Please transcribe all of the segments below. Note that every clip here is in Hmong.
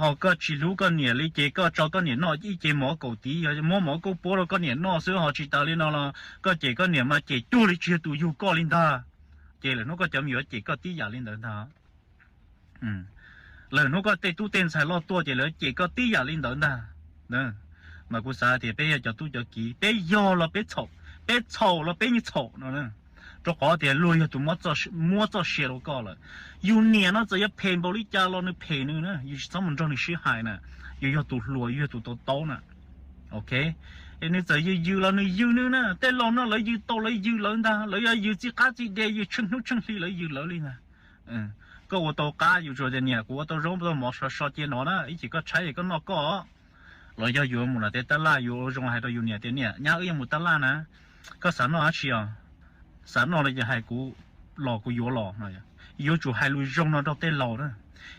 Ho koj tsis hlub koj niam li ces koj tso koj niam noj ib ce mov kaum tiv, yog muab mov kauj puab rau koj niam noj xwb, ho tsis tas li no los koj cem koj niam mas cem cuag li tsis yog tus yug koj li ntag. Ces lawm hnub koj cov me nyuam cem koj tib yam li ntawd ntag. Lawm hnub koj tej tub tej ntxhais loj tuaj ces lawv cem koj tib yam li ntawd ntag. Mas kuv xav tias peb yog cov tub cov kiv, peb yog los peb txhaum, peb txhaum los peb yeej txhaum no. Rau qhov tias luag yog tus muab txoj sia rau koj lawm. Yus niam no txawm yuav phem npaum li cas los nws phem nws na, yus tsis txhob mus nrog nws sib hais na. Yus yog tus hluas, yus yog tus tau taub na. Ok, es nws txawm yws yws los nws yws nws na, tej laus no lawv yws tau lawv yws lawv ntag, lawv yuav yws txij qab txij dej, yws tsheej hnub tsheej hli lawv yws lawv li ntag. Koj ua tau qab, yus tsuas tias niam kuv ua tau zaub tau mov so so cia no na, ib chim koj tshaib es koj noj koj. Los yog yus mus nram tej tab laj, yus ua zoo hais rau yus niam tias niam, nyab wb yuav mus tab laj na, koj xav noj dab tsi os? Xav noj no ces hais kuv los kuv yuav los no. Yuav tsum hais lus zoo no rau tej laus na.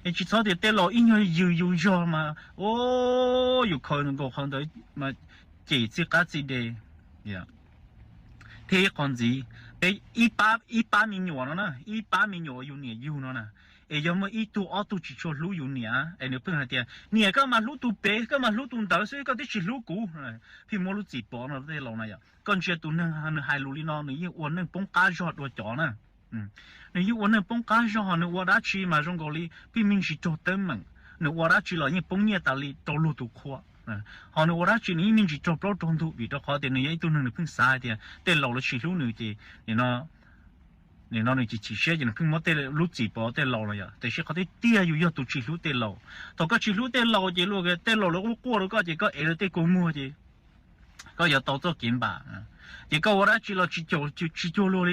Es tsis txhob tias tej laus ib nyuag yws yus zog mas, o, yus khaws nkaus qhov ntawd mas cem txij qab txij dej. Thiab ib qho ntxiv, peb ib pab me nyuam no na, ib pab me nyuam uas yus niam yug no na, es yog muaj ib tug ob tug tsis tshua hlub yus niam es nws pheej hais tias niam koj mas hlub tus pem, koj mas hlub tus ntawd xwb, koj twb tsis hlub kuv. Pheej muab lub txim pov no tej laus na yom. Koj ntsia tus neeg nws hais lus li no nws yeej ua neej poob qab zog dua cov na. Nws yeej ua neej poob qab zog, nws ua dab tsi mas zoo nkaus li pheej me ntsis raug teeb meem, nws ua dab tsi los yeej poob nyiaj tas li rau luag tus qhua. Ho nws ua dab tsi nws yeej me ntsis raug plaub raug ntug vim rau qhov tias nws yog ib tug neeg nws pheej xav hais tias tej laus lawv tsis hlub nws ces nim no nws chim chim siab ces nws pheej muab tej lub txim pov tej laus no yom. Tiam sis qhov tiag tiag yus yog tus tsis hlub tej laus. Thaum koj tsis hlub tej laus ces luag tej laus lawv quaj quaj rau koj ces koj ev lawv tej kua muag ces koj yuav tau txoj kev npam. Ces koj ua dab tsi los tsis cuag luag